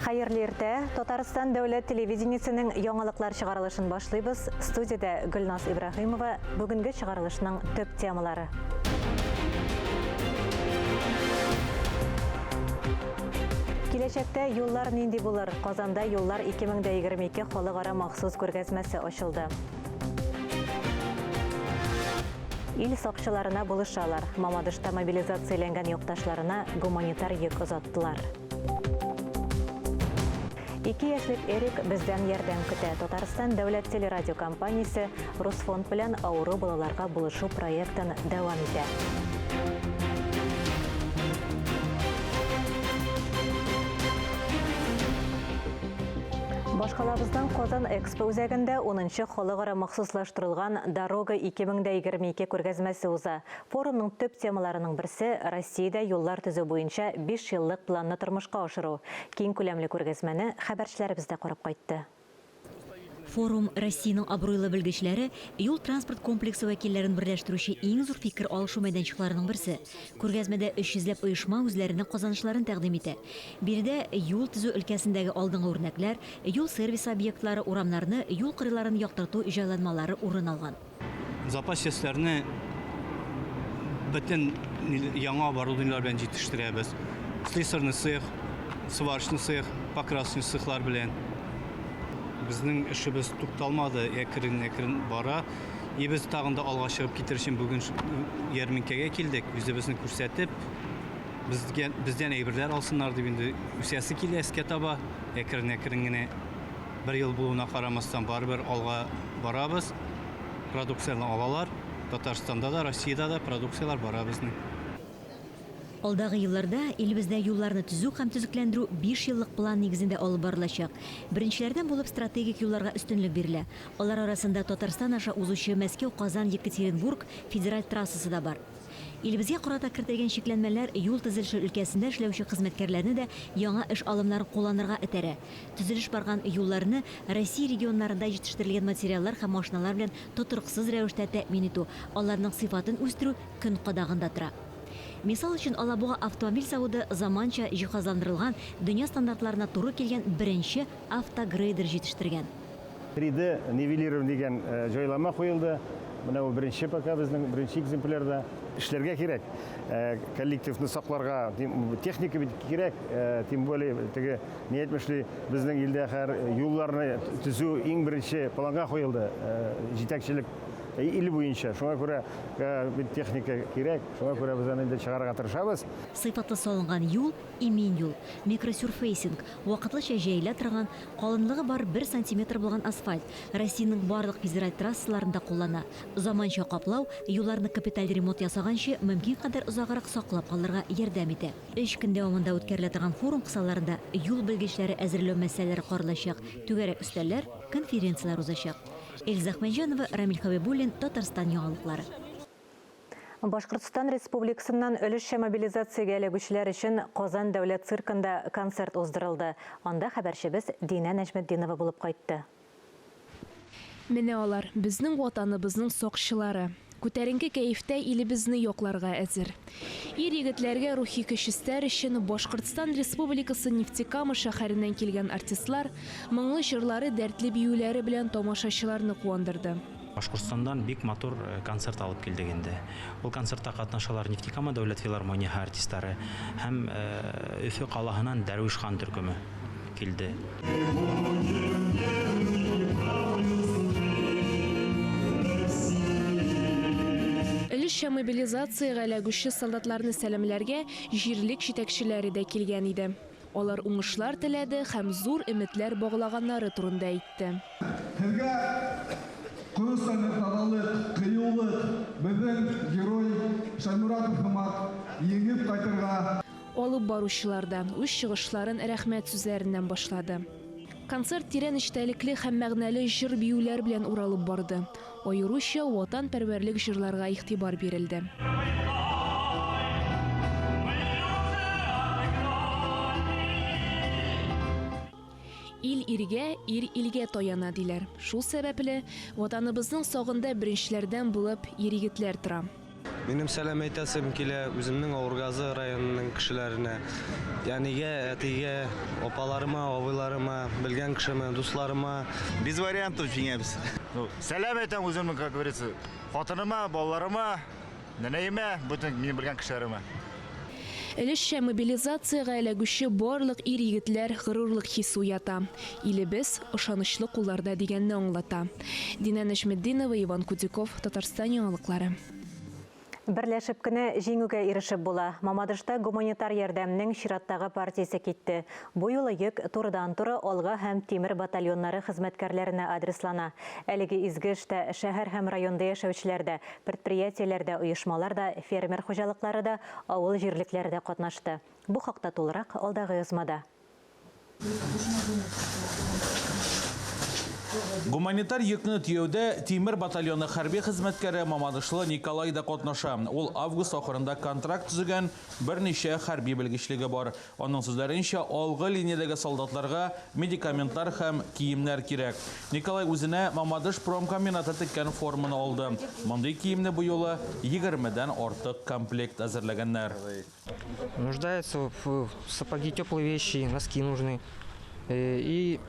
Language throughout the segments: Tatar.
Хәерле иртә. Татарстан дәүләт телевидениесенең яңалыклар чыгарылышын башлыйбыз. Студиядә Гөлназ Ибраһимова. Бүгенге чыгарылышның төп темалары. Киләчәктә юллар нинди булыр? Казанда юллар 2022 халыкара махсус күргәзмәсе ачылды. Ил сакчыларына булышалар. Мамадышта мобилизацияләнгән якташларына гуманитар йөк озаттылар. Ике яшьлек Эрик бездән ярдәм көтә. Татарстан дәүләт телерадиокомпаниясе Русфонд белән авыру балаларга булышу проектын дәвам итә. Башкалабызның Казан Экспо үзәгендә 10 нчы халыкара махсуслаштырылган Дорога 2022 күргәзмәсе уза. Форумның төп темаларының берсе, Россиядә юллар төзү буенча биш еллык планны тормышка ашыру. Киң күләмле күргәзмәне хәбәрчеләребез дә карап кайтты. Форум Россиянең абруйлы белгечләре, юл-транспорт комплексы вәкилләрен берләштерүче иң зур фикер алышу мәйданчыкларының берсе. Күргәзмәдә 300 ләп оешма үзләренең казанышларын тәкъдим итә. Биредә юл төзү өлкәсендәге алдынгы үрнәкләр, юл сервисы объектлары, урамнарны, юл кырыйларын яктырту җайланмалары урын алган. Запас частьләрне бөтен яңа оборудованиеләр белән җитештерәбез. Слесарный цех, сварочный цех, покрасочный цехлар белән. Безнең эшебез тукталмады, әкрен-әкрен бара. И без тагын да алга чыгып китер өчен бүген ярминкәгә килдек, үзебезне күрсәтеп, безгә бездән әйберләр алсыннар дип инде үсәсе килә өскә таба, әкрен-әкрен генә. Бер ел булуына карамастан, барыбер алга барабыз. Продукцияне алалар. Татарстанда да, Россиядә дә продукцияләр бара безнең. Алдагы елларда илебездә юлларны төзү һәм төзекләндерү биш еллык план нигезендә алып барылачак. Беренчеләрдән булып стратегик юлларга өстенлек бирелә. Алар арасында Татарстан аша узучы Мәскәү-Казан-Екатеринбург федераль трассасы да бар. Илебезгә карата кертелгән чикләнмәләр юл төзелеше өлкәсендә эшләүче хезмәткәрләрне дә яңа эш алымнарын кулланырга этәрә. Төзелеш барган юлларны Россия регионнарында җитештерелгән материаллар һәм машиналар белән тотрыксыз рәвештә тәэмин итү, аларның сыйфатын үстерү көн кадагында тора. Мисал өчен, Алабуга автомобиль заводы заманча җиһазландырылган, дөнья стандартларына туры килгән беренче автогрейдер җитештергән. 3D нивелирование дигән җайланма куелды. Менә ул беренче пока безнең беренче экземплярда. Эшләргә кирәк. Коллективны сакларга техника бит кирәк. Тем более теге ни әйтмешли, безнең илдә хәзер юлларны төзү иң беренче планга куелды. Җитәкчелек ил буенча. Шуңа күрә бит техника кирәк. Шуңа күрә без аны инде чыгарырга тырышабыз. Сыйфатлы салынган юл, имин юл. Микросюрфейсинг, вакытлыча җәелә торган, Калынлыгы бар бер сантиметр булган асфальт Россиянең барлык федераль трассаларында куллана. Заманча каплау, юлларны капиталь ремонт ясаганчы мөмкин кадәр озаграк саклап калырга ярдәм итә. Өч көн дәвамында үткәрелә торган форум кысаларында юл белгечләре әзерләү мәсьәләләре каралачак, түгәрәк өстәлләр, конференцияләр узачак. Эльза Әхмәтҗанова, Рамил Хәбибуллин, Татарстан яңалыклары. Башкортстан Республикасыннан өлешчә мобилизациягә эләгүчеләр өчен Казан дәүләт циркында концерт уздырылды. Анда хәбәрчебез Динә Нәҗметдинова булып кайтты. Менә алар, безнең Ватаныбызның сакчылары. Күтәренке кәефтә илебезне якларга әзер. Ир-егетләргә рухи көч өстәр өчен Башкортстан Республикасы Нефтекама шәһәреннән килгән артистлар моңлы җырлары, дәртле биюләре белән тамашачыларны куандырды. Башкортстаннан бик матур концерт алып килдек инде. Ул концертта катнашалар Нефтекама дәүләт филармонияһе артистлары һәм Өфе калаһынан Дәрвиш хан төркеме килде. Өлешчә мобилизациягә эләгүче солдатларны сәламләргә җирлек җитәкчеләре дә килгән иде. Алар уңышлар теләде һәм зур өметләр баглаганнары турында әйтте. Һеҙгә ҡоростай таҙалыҡ, ҡыйыулыҡ, беҙҙең герой Шаймуратов һымаҡ еңеп ҡайтырға. Алып баручылар да үз чыгышларын рәхмәт сүзләреннән башлады. Концерт тирән эчтәлекле һәм мәгънәле җыр-биюләр белән уралып барды. Аеруча ватанпәрвәрлек җырларга игътибар бирелде. Ил иргә, ир илгә таяна, диләр. Шул сәбәпле, Ватаныбызның сагында беренчеләрдән булып ир-егетләр тора. Минем сәлам әйтәсем килә үземнең Авыргазы районының кешеләренә. Әнигә, әтигә, апаларыма, абыйларыма, белгән кешемә, дусларыма. Без вариантов җиңәбез. Ну, сәлам әйтәм үземнең, как говорится, хатыныма, балаларыма, нәнәемә, бөтен минем белгән кешеләремә. Өлешчә мобилизациягә эләгүче барлык ир-егетләр горурлык хисе уята. Илебез ышанычлы кулларда дигәнне аңлата. Динә Нәҗметдинова, Иван Кудяков, Татарстан яңалыклары. Берләшеп кенә җиңүгә ирешеп була. Мамадышта гуманитар ярдәмнең чираттагы партиясе китте. Бу юлы йөк турыдан-туры Алга һәм Тимер батальоннары хезмәткәрләренә адреслана. Әлеге изге эштә шәһәр һәм районда яшәүчеләр дә, предприятиеләр дә, оешмалар да, фермер хуҗалыклары да, авыл җирлекләре дә катнашты. Бу хакта тулырак алдагы язмада. Гуманитар йөкне төяүдә Тимер батальоны хәрби хезмәткәре мамадышлы Николай да катнаша. Ул август ахырында контракт төзегән, берничә хәрби белгечлеге бар. Аның сүзләренчә, алгы линиядәге солдатларга медикаментлар һәм киемнәр кирәк. Николай үзенә Мамадыш промкомбинаты теккән форманы алды. Мондый киемне бу юлы егермедән артык комплект әзерләгәннәр. Нуждаются в сапоги, теплые вещи, носки нужны и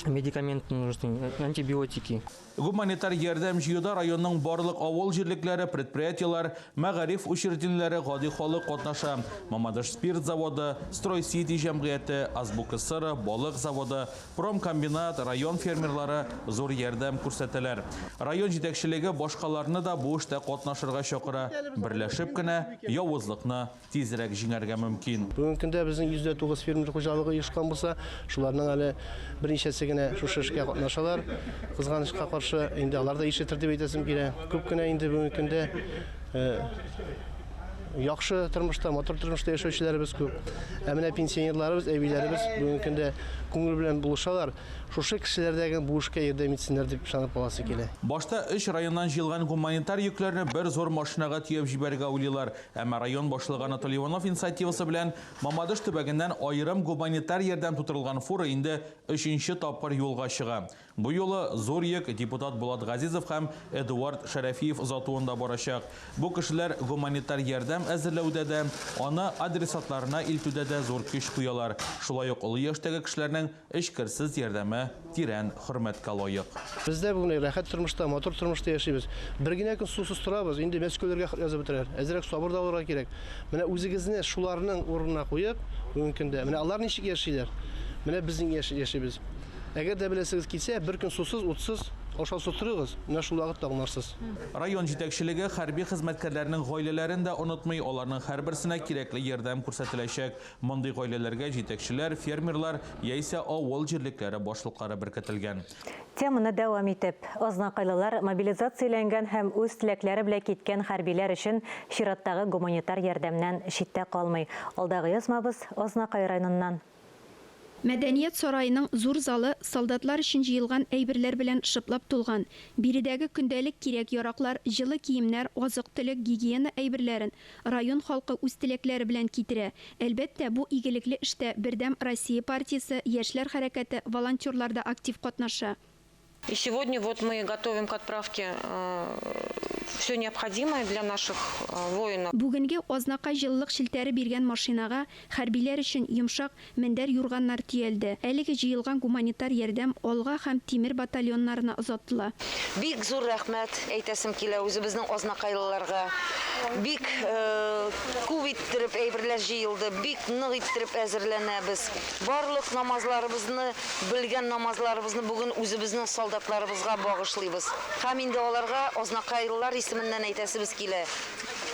медикаменты нужны, антибиотики. Гуманитар ярдәм җыюда районның барлык авыл җирлекләре, предприятиеләр, мәгариф учреждениеләре, гади халык катнаша. Мамадыш спирт заводы, Строй-Сити җәмгыяте, Азбука сыра, балык заводы, промкомбинат, район фермерлары зур ярдәм күрсәтәләр. Район җитәкчелеге башкаларны да бу эштә катнашырга чакыра. Берләшеп кенә явызлыкны тизрәк җиңәргә мөмкин. Бүгенге көндә безнең 109 фермер хуҗалыгы оешкан булса, шуларның әле берничәсе генә шушы эшкә катнашалар. Кызганычка каршы, инде алар да ишетер дип әйтәсем килә. Күп кенә инде бүгенге көндә яхшы тормышта, матур тормышта яшәүчеләребез күп. Ә менә пенсионерларыбыз, әбиләребез бүгенге көндә күңел белән булышалар. Шушы кешеләрдәге бу эшкә ярдәм итсеннәр дип ышанып каласы килә. Башта өч районнан җыелган гуманитар йөкләрне бер зур машинага төяп җибәрергә уйлыйлар. Әмма район башлыгы Анатолий Иванов инициативасы белән Мамадыш төбәгеннән аерым гуманитар ярдәм тутырылган фура инде өченче тапкыр юлга чыга. Бу юлы зур йөк депутат Булат Газизов һәм Эдуард Шәрәфиев озатуында барачак. Бу кешеләр гуманитар ярдәм әзерләүдә дә, аны адресатларына илтүдә дә зур көч куялар. Шулай ук олы яшьтәге кешеләрнең эчкерсез ярдәме тирән хөрмәткә лаек. Без дә бүген рәхәт тормышта, матур тормышта яшибез. Бер генә көн сусыз торабыз, инде Мәскәүләргә хат язып бетерәләр. Әзрәк сабыр да булырга кирәк. Менә үзегезне шуларның урынына куеп, бүгенге көндә, менә алар ничек яшиләр, менә без ничек яшибез. Әгәр дә беләсегез килсә, бер көн сусыз, утсыз, ашаусыз торыгыз, менә шул вакытта аңларсыз. Район җитәкчелеге хәрби хезмәткәрләрнең гаиләләрен дә онытмый, аларның һәрберсенә кирәкле ярдәм күрсәтеләчәк. Мондый гаиләләргә җитәкчеләр, фермерлар яисә авыл җирлекләре башлыклары беркетелгән. Теманы дәвам итеп, азнакайлылар мобилизацияләнгән һәм үз теләкләре белән киткән хәрбиләр өчен чираттагы гуманитар ярдәмнән читтә калмый. Алдагы язмабыз Азнакай районыннан. Мәдәният сараеның зур залы солдатлар өчен җыелган әйберләр белән шыплап тулган. Биредәге көндәлек кирәк-яраклар, җылы киемнәр, азык-төлек, гигиена әйберләрен район халкы үз теләкләре белән китерә. Әлбәттә, бу игелекле эштә Бердәм Россия партиясе, яшьләр хәрәкәте, волонтерлар да актив катнаша. И сегодня вот мы готовим к отправке все необходимое для наших воинов. Бүгенге Азнакай җылылык челтәре биргән машинага хәрбиләр өчен йомшак мендәр-юрганнар төялде. Әлеге җыелган гуманитар ярдәм Алга һәм Тимер батальоннарына озатыла. Бик зур рәхмәт әйтәсем килә үзебезнең азнакайлыларга. Бик күп иттереп әйберләр җыелды, бик нык иттереп әзерләнәбез. Барлык намазларыбызны, белгән намазларыбызны бүген үзебезнең солдатларыбызга багышлыйбыз. Һәм инде аларга азнакайлылар исеменнән әйтәсебез килә.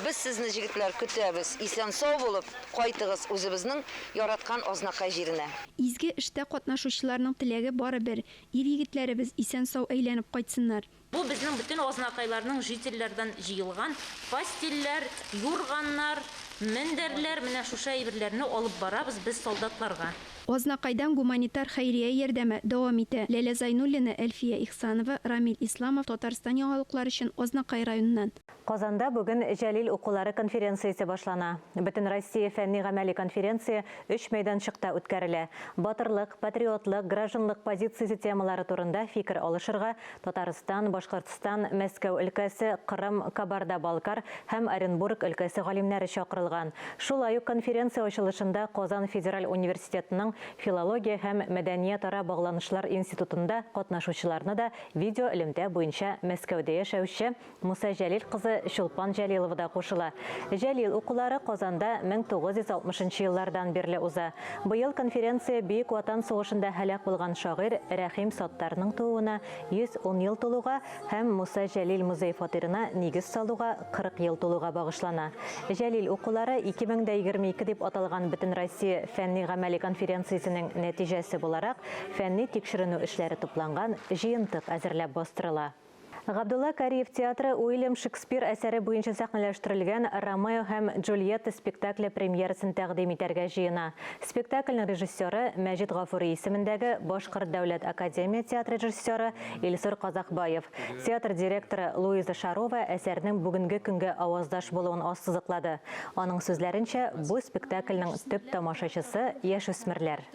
Без сезне, җегетләр, көтәбез. Исән-сау булып кайтыгыз үзебезнең яраткан Азнакай җиренә. Изге эштә катнашучыларның теләге бары бер, ир-егетләребез исән-сау әйләнеп кайтсыннар. Бу безнең бөтен азнакайларның жительләрдән җыелган постельләр, юрганнар, мендәрләр, менә шушы әйберләрне алып барабыз без солдатларга. Азнакайдан гуманитар хәйрия ярдәме дәвам итә. Ләлә Зайнуллина, Әлфия Ихсанова, Рамил Исламов, Татарстан яңалыклары өчен Азнакай районыннан. Казанда бүген Җәлил укулары конференциясе башлана. Бөтенроссия фәнни-гамәли конференция өч мәйданчыкта үткәрелә. Батырлык, патриотлык, гражданлык позициясе темалары турында фикер алышырга Татарстан, Башкортстан, Мәскәү өлкәсе, Кырым, Кабарда-Балкар һәм Оренбург өлкәсе галимнәре чакырылган. Шулай ук конференция ачылышында Казан федераль университетының Филология һәм мәдәниятара багланышлар институтында катнашучыларны да видеоэлемтә буенча Мәскәүдә яшәүче Муса Җәлил кызы Чулпан Җәлилова да кушыла. Җәлил укулары Казанда 1960 нчы еллардан бирле уза. Быел конференция Бөек Ватан сугышында һәлак булган шагыйрь Рәхим Саттарның тууына 110 ел тулуга һәм Муса Җәлил музей-фатирына нигез салуга 40 ел тулуга багышлана. Җәлил укулары 2022 дип аталган Бөтенроссия фәнни-гамәли конференциясенең нәтиҗәсе буларак, фәнни-тикшеренү эшләре тупланган җыентык әзерләп бастырыла. Габдулла Кариев театры Уильям Шекспир әсәре буенча сәхнәләштерелгән Ромео һәм Джульетта спектакле премьерасын тәкъдим итәргә җыена. Спектакльнең режиссеры, Мәҗит Гафури исемендәге Башкорт дәүләт академия театры режиссеры Илсур Казакбаев. Театр директоры Луиза Шарова әсәрнең бүгенге көнгә аваздаш булуын ассызыклады. Аның сүзләренчә, бу спектакльнең төп тамашачысы, яшүсмерләр.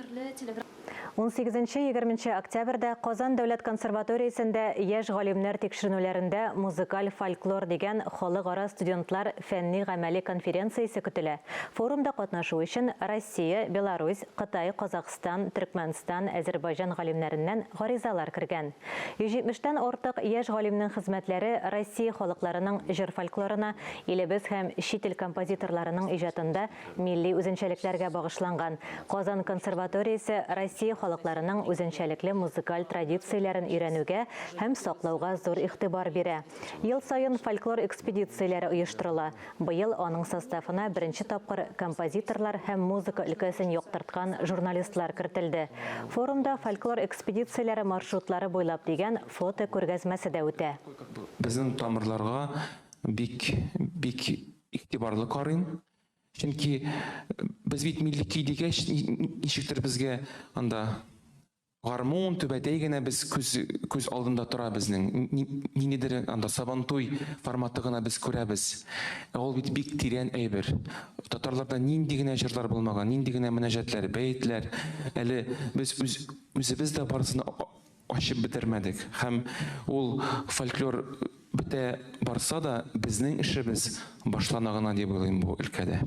Унсигезенче-егерменче октябрьдә Казан дәүләт консерваториясендә яшь галимнәр тикшеренүләрендә музыкаль фольклор дигән халыкара студентлар фәнни-гамәли конференциясе көтелә. Форумда катнашу өчен Россия, Беларусь, Кытай, Казахстан, Төркмәнстан, Әзербайҗан галимнәреннән гаризалар кергән. 170 тән артык яшь галимнең хезмәтләре Россия халыкларының җыр фольклорына, илебез һәм чит ил композиторларының иҗатында милли үзенчәлекләргә багышланган Казан консерваториясе Россия халыкларының үзенчәлекле музыкаль традицияләрен өйрәнүгә һәм саклауга зур игътибар бирә. Ел саен фольклор экспедицияләре оештырыла. Быел аның составына беренче тапкыр композиторлар һәм музыка өлкәсен яктырткан журналистлар кертелде. Форумда Фольклор экспедицияләре маршрутлары буйлап дигән фото күргәзмәсе дә үтә. Безнең тамырларга бик, бик игътибарлы карыйм. Чөнки без бит милли көй дигәч, ничектер безгә анда гармун, түбәтәй генә без күз, күз алдында тора безнең. Ниндидер анда сабантуй форматы гына без күрәбез. Ә ул бит бик тирән әйбер. Татарларда нинди генә җырлар булмаган, нинди генә мөнәҗәтләр, бәетләр. Әле без үз, үзебез дә барысын ачып бетермәдек. Һәм ул фольклор бетә барса да, безнең эшебез башлана гына дип уйлыйм бу өлкәдә.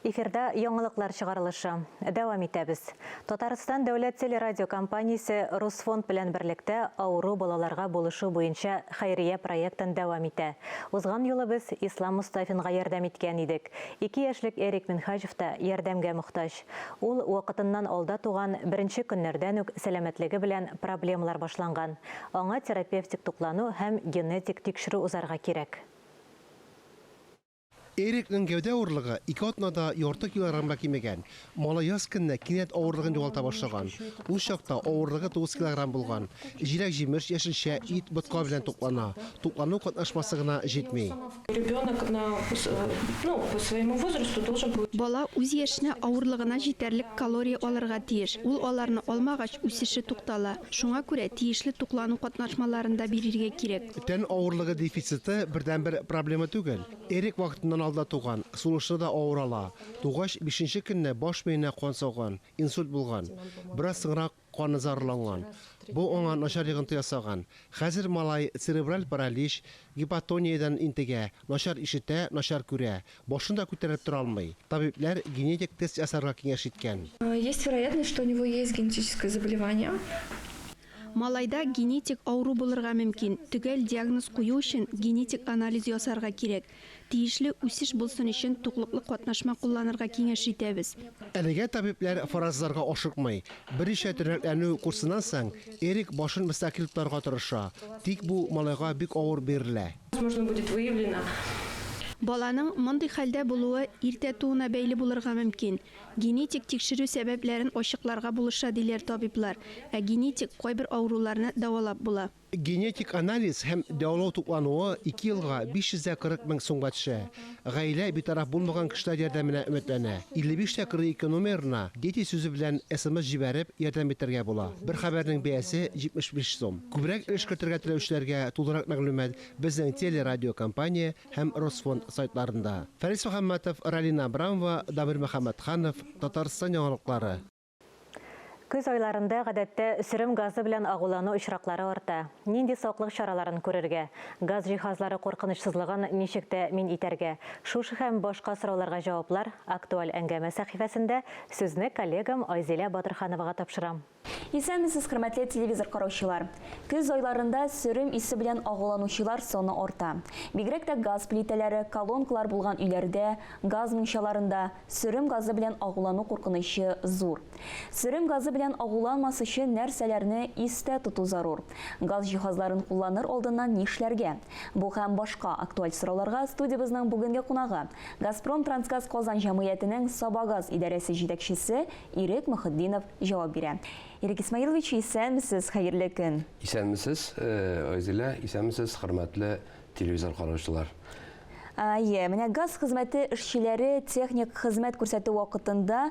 Эфирда яңалыклар чыгарылышы. Дәвам итәбез. Татарстан дәүләт телерадиокомпаниясе Русфонд белән берлектә авыру балаларга булышу буенча хәйрия проектын дәвам итә. Узган юлы без Ислам Мостафинга ярдәм иткән идек. Ике яшьлек Эрик Минһаҗев та ярдәмгә мохтаҗ. Ул вакытыннан алда туган, беренче көннәрдән үк сәламәтлеге белән проблемалар башланган. Аңа терапевтик туклану һәм генетик тикшерү узарга кирәк. Эрикның гәүдә авырлыгы ике атнада ярты килограммга кимегән. Малай яз көнне кинәт авырлыгын югалта башлаган. Ул чакта авырлыгы 9 килограмм булган. Җиләк-җимеш, яшелчә, ит, ботка белән туклана. Туклану катнашмасы гына җитми. Ребенок на, ну, по своему возрасту должен получать. Бала үз яшенә авырлыгына җитәрлек калория алырга тиеш. Ул аларны алмагач, үсеше туктала. Шуңа күрә тиешле туклану катнашмаларын да бирергә кирәк. Тән авырлыгы дефициты бердәнбер проблема түгел. Эрик вакытыннан алда туган, сулышны да авыр ала. Тугач, бишенче көнне баш миенә кан сауган, инсульт булган. Бераз соңрак каны зарарланган. Бу аңа начар йогынты ясаган. Хәзер малай церебраль паралич, гипотониядән интегә, начар ишетә, начар күрә, башын да күтәреп тора алмый. Табибләр генетик тест ясарга киңәш иткән. Есть вероятность, что у него есть генетическое заболевание. Малайда генетик авыру булырга мөмкин. Төгәл диагноз кую өчен генетик анализ ясарга кирәк. Тиешле үсеш булсын өчен туклыклы катнашма кулланырга киңәш итәбез. Әлегә табибләр фаразларга ашыкмый. Берничә тернәкләнү курсыннан соң, Эрик башын мөстәкыйль тотарга тырыша. Тик бу малайга бик авыр бирелә. Возможно, будет выявлено. Баланың мондый хәлдә булуы иртә тууына бәйле булырга мөмкин. Генетик тикшерү сәбәпләрен ачыкларга булыша, диләр табиблар. Ә генетик кайбер авыруларны дәвалап була. Генетик анализ һәм дәвалау туплануы ике елга 540 мең сумга төшә. Гаилә битараф булмаган кешеләр ярдәменә өметләнә. 55 тә 42 номерына Дети сүзе белән смс җибәреп, ярдәм итәргә була. Бер хәбәрнең бәясе 75 сум. Күбрәк өлеш кертергә теләүчеләргә тулырак мәгълүмат безнең телерадиокомпания һәм Росфонд сайтларында. Фәрис Мөхәммәтов, Ралина Абрамова, Дамир Мөхәммәтханов, Татарстан яңалыклары. Көз айларында гадәттә сөрем газы белән агулану очраклары арта. Нинди саклык чараларын күрергә? Газ җиһазлары куркынычсызлыгын ничек тәэмин итәргә? Шушы һәм башка сорауларга җаваплар Актуаль әңгәмә сәхифәсендә. Сүзне коллегам Айзилә Батырхановага тапшырам. Исәнмесез, хөрмәтле телевизор караучылар! Көз айларында сөрем исе белән агуланучылар саны арта. Бигрәк тә газ плитәләре, колонкалар булган өйләрдә, газ мунчаларында сөрем газы белән агулану куркынычы зур. Сөрем газы белән агуланмас өчен нәрсәләрне истә тоту зарур? Газ җиһазларын кулланыр алдыннан нишләргә? Бу һәм башка актуаль сорауларга студиябезнең бүгенге кунагы, Газпром трансгаз Казан җәмгыятенең Сабагаз идарәсе җитәкчесе Ирек Мөхетдинов җавап бирә. Ирек Исмаилович, исәнмесез, хәерле көн! Исәнмесез, Айзилә, исәнмесез, хөрмәтле телевизор караучылар. Әйе, менә газ хезмәте эшчеләре техник хезмәт күрсәтү вакытында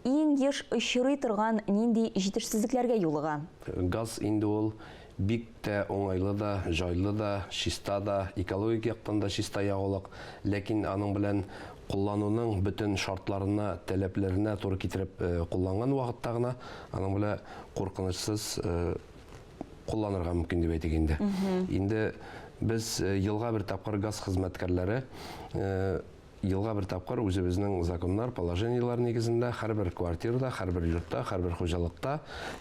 иң еш очрый торган нинди җитешсезлекләргә юлыга? Газ инде ул бик тә уңайлы да, җайлы да, чиста да, экологик яктан да чиста ягулык. Ләкин аның белән куллануның бөтен шартларына, таләпләренә туры китереп кулланган вакытта гына аның белән куркынычсыз кулланырга мөмкин дип әйтик инде. Инде без елга бер тапкыр газ хезмәткәрләре елга бер тапкыр үзебезнең законнар, положениеләр нигезендә һәрбер квартирада, һәрбер йортта, һәрбер хуҗалыкта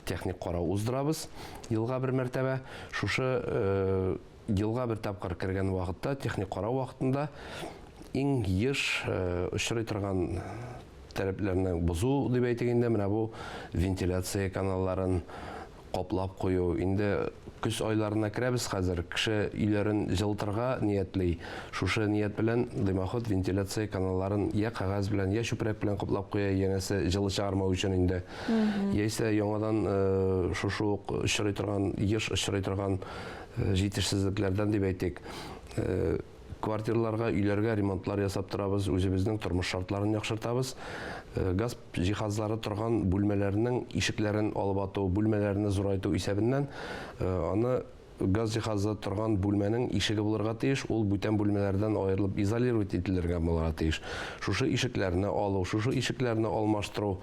техник карау уздырабыз елга бер мәртәбә. Шушы елга бер тапкыр кергән вакытта, техник карау вакытында иң еш очрый торган таләпләрне бозу дип әйтик инде, менә бу вентиляция каналларын каплап кую. Инде көз айларына керәбез хәзер, кеше өйләрен җылытырга ниятли. Шушы ният белән дымоход вентиляция каналларын я кәгазь белән, я чүпрәк белән каплап куя, янәсе җылы чыгармау өчен инде. Яисә яңадан шушы ук очрый торган, еш очрый торган җитешсезлекләрдән дип әйтик, Квартирларга, өйләргә ремонтлар ясап торабыз, үзебезнең тормыш шартларын яхшыртабыз. Газ җиһазлары торган бүлмәләрнең ишекләрен алып ату, бүлмәләрне зурайту исәбеннән аны газ җиһазы торган бүлмәнең ишеге булырга тиеш, ул бүтән бүлмәләрдән аерылып изолировать ителергә булырга тиеш. Шушы ишекләрне алу, шушы ишекләрне алмаштыру,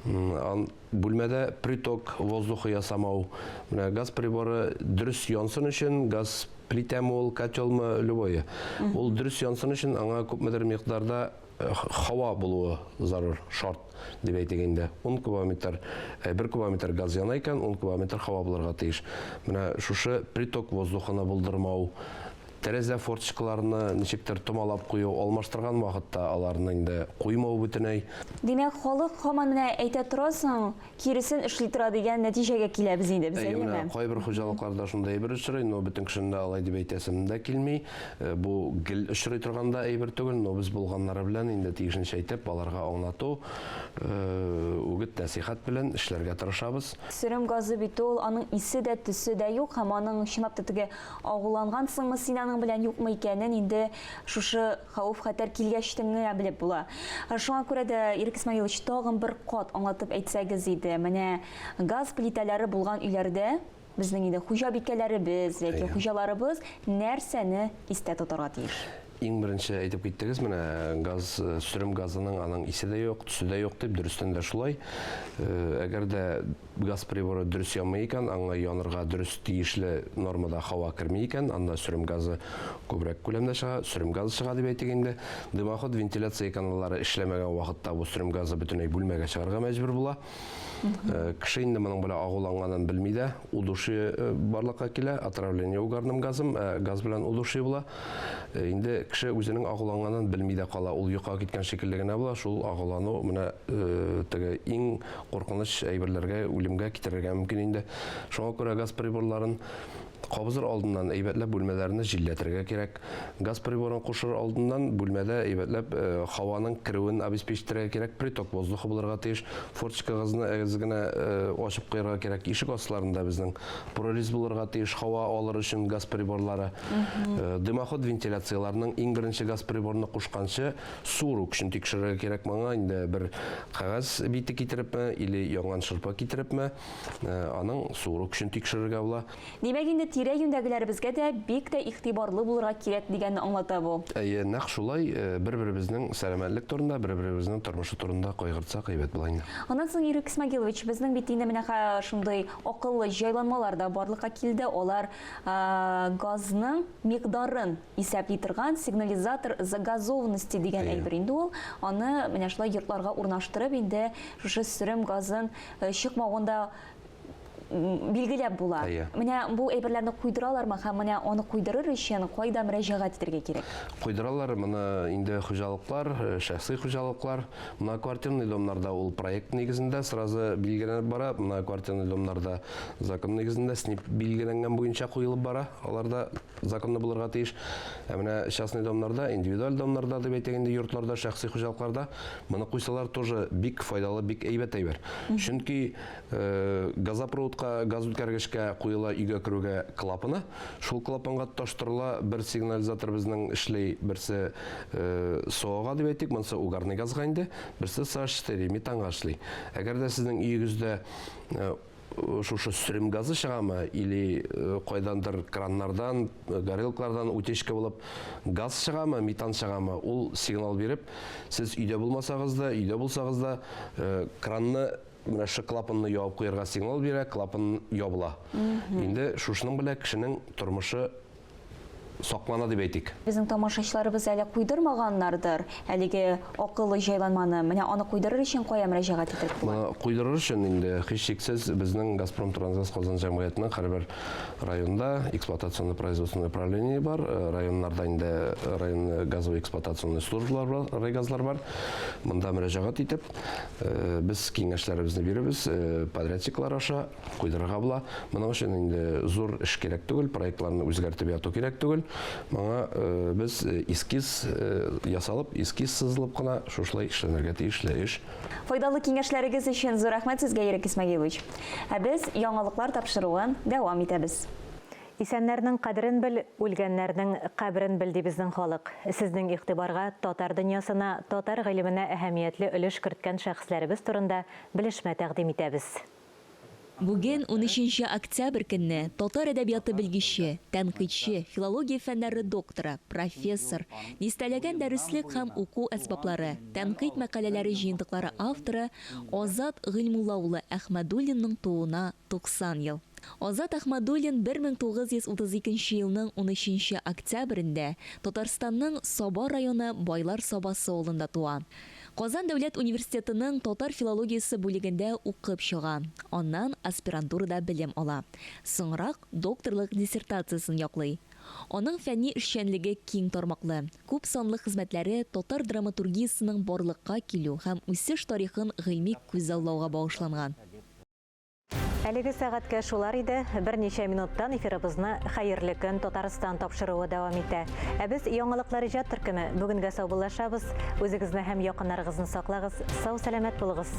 бүлмәдә приток воздуха ясамау, менә газ приборы дөрес янсын өчен, газ плитәме ул, котелмы, любое. Ул дөрес янсын өчен аңа күпмедер микъдарда э, һава булуы зарур, шарт дип әйтик инде. 10 кубометр, 1 э, кубометр газ яна икән, 10 кубометр һава булырга тиеш. Менә шушы приток воздухына булдырмау, тәрәзә форточкаларны ничектер томалап кую, алмаштырган вакытта аларны инде куймау бөтенәй. Димәк, халык һаман менә әйтә торасың, киресен эшли тора дигән нәтиҗәгә киләбез инде без, Әйе, менә әйеме? кайбер хуҗалыкларда шундый әйбер очрый, но бөтен кешене дә алай дип әйтәсем дә килми. Бу гел очрый торган да әйбер түгел, но без булганнары белән инде тиешенчә итеп аларга аңлату, үгет-нәсыйхәт белән эшләргә тырышабыз. Сөрем газы бит ул, аның исе дә, төсе дә юк һәм аның чынлап та теге агулангансыңмы син аның белән, юкмы икәнен инде шушы Хәвеф-хәтәр килгәч тә генә белеп була. Шуңа күрә дә, Ирек Исмаилович, тагын бер кат аңлатып әйтсәгез иде. Менә газ плитәләре булган өйләрдә безнең инде хуҗабикәләребез яки хуҗаларыбыз нәрсәне истә тотарга тиеш? Иң беренче әйтеп киттегез, менә газ, сөрем газының аның исе дә юк, төсе дә юк дип, дөрестән дә шулай. Әгәр дә Газ приборы дөрес янмый икән, аңа янырга дөрес тиешле нормада һава керми икән, анда сөрем газы күбрәк күләмдә чыга, сөрем газы чыга дип әйтик инде. Дымоход, вентиляция каналлары эшләмәгән вакытта бу сөрем газы бөтенләй бүлмәгә чыгарга мәҗбүр була. Кеше инде моның белән агуланганын белми дә, удушье барлыкка килә, отравление угарным газом, газ белән удушье була. Инде кеше үзенең агуланганын белми дә кала, ул йокыга киткән шикелле генә була, шул агулану менә теге иң Куркыныч әйберләргә, үлемгә китерергә мөмкин инде. Шуңа күрә газ приборларын Кабызыр алдыннан әйбәтләп бүлмәләрне җилләтергә кирәк. Газ приборын кушыр алдыннан бүлмәдә әйбәтләп һаваның керүен обеспечить итәргә кирәк. Приток воздуха булырга тиеш. Форточкагызны әз генә ачып куярга кирәк. Ишек асларында безнең прорезь булырга тиеш, һава алыр өчен газ приборлары. Дымоход вентиляцияләрнең иң беренче газ приборны кушканчы суыру көчен тикшерергә кирәк. Моңа инде бер кәгазь бите китерепме или янган шырпы китерепме, аның суыру көчен тикшерергә була. Димәк инде тирә-юньдәгеләребезгә дә бик тә игътибарлы булырга кирәк дигәнне аңлата бу. Әйе, нәкъ шулай, бер-беребезнең сәламәтлек турында, бер-беребезнең тормышы турында кайгыртсак әйбәт була инде. Аннан соң, Ирек Исмагилович, безнең бит инде менә шундый акыллы җайланмалар да барлыкка килде. Алар газның микъдарын исәпли торган сигнализатор загазованности дигән әйбер инде ул. Аны менә шулай йортларга урнаштырып инде шушы сөрем газын чыкмавын да билгеләп була. Әйе. Менә бу әйберләрне куйдыралармы һәм менә аны куйдырыр өчен кайда мөрәҗәгать итәргә кирәк? Куйдыралар моны инде хуҗалыклар, шәхси хуҗалыклар. Многоквартирный домнарда ул проект нигезендә сразу билгеләнеп бара. Многоквартирный домнарда закон нигезендә СНИП билгеләнгән буенча куелып бара. Алар да законлы булырга тиеш. Ә менә частный домнарда, индивидуаль домнарда дип әйтик инде, йортларда, шәхси хуҗалыкларда моны куйсалар тоже бик файдалы, бик әйбәт әйбер. Чөнки Газопроводка, газ үткәргечкә куела өйгә керүгә клапаны. Шул клапанга тоташтырыла бер сигнализатор безнең эшли, берсе СОга дип әйтик, монысы угарный газга инде, берсе СH4 метанга эшли. Әгәр дә сезнең өегездә шушы сөрем газы чыгамы или кайдандыр краннардан, горелкалардан утечка булып газ чыгамы, метан чыгамы, ул сигнал биреп, сез өйдә булмасагыз да, өйдә булсагыз да, кранны Менә шы клапанны ябып куярга сигнал бирә, клапан ябыла. Инде шушының белән кешенең тормышы саклана дип әйтик. Безнең тамашачыларыбыз әле куйдырмаганнардыр әлеге акыллы җайланманы. Менә аны куйдырыр өчен кая мөрәҗәгать итәргә була? Моны куйдырыр өчен инде һичшиксез безнең Газпром трансгаз Казан җәмгыятенең һәрбер районда эксплуатационно-производственное управление бар, районнарда инде районный газовый эксплуатационный службалар бар, райгазлар бар. Монда мөрәҗәгать итеп, Без киңәшләребезне бирәбез, подрядчиклар аша куйдырырга була. Моның өчен инде зур эш кирәк түгел, проектларны үзгәртеп яту кирәк түгел. Моңа без эскиз ясалып, эскиз сызылып кына шушылай эшләнергә тиешле эш. Файдалы киңәшләрегез өчен зур рәхмәт сезгә, Ирек Исмәгыйлович. Ә без яңалыклар тапшыруын дәвам итәбез. Исәннәрнең кадерен бел, үлгәннәрнең каберен бел, ди безнең халык. Сезнең игътибарга татар дөньясына, татар гыйлеменә әһәмиятле өлеш керткән шәхесләребез турында белешмә тәкъдим итәбез. Бүген, унөченче октябрь көнне, татар әдәбияты белгече, тәнкыйтьче, филология фәннәре докторы, профессор, дистәләгән дәреслек һәм уку әсбаплары, тәнкыйть мәкаләләре җыентыклары авторы Азат Гыйльмулла улы Әхмәдуллинның тууына 90 ел. Азат Әхмәдуллин 1932 елның унөченче октябрендә Татарстанның Саба районы Байлар Сабасы авылында туа. Казан дәүләт университетының татар филологиясе бүлегендә укып чыга, аннан аспирантурада белем ала. Соңрак докторлык диссертациясен яклый. Аның фәнни эшчәнлеге киң тармаклы. Күп санлы хезмәтләре татар драматургиясенең барлыкка килү һәм үсеш тарихын гыйльми күзаллауга багышланган. Әлеге сәгатькә шулар иде. Берничә минуттан эфирыбызны Хәерле көн, Татарстан тапшыруы дәвам итә. Ә без Яңалыклар иҗат төркеме бүгенгә саубуллашабыз. Үзегезне һәм якыннарыгызны саклагыз, сау-сәламәт булыгыз.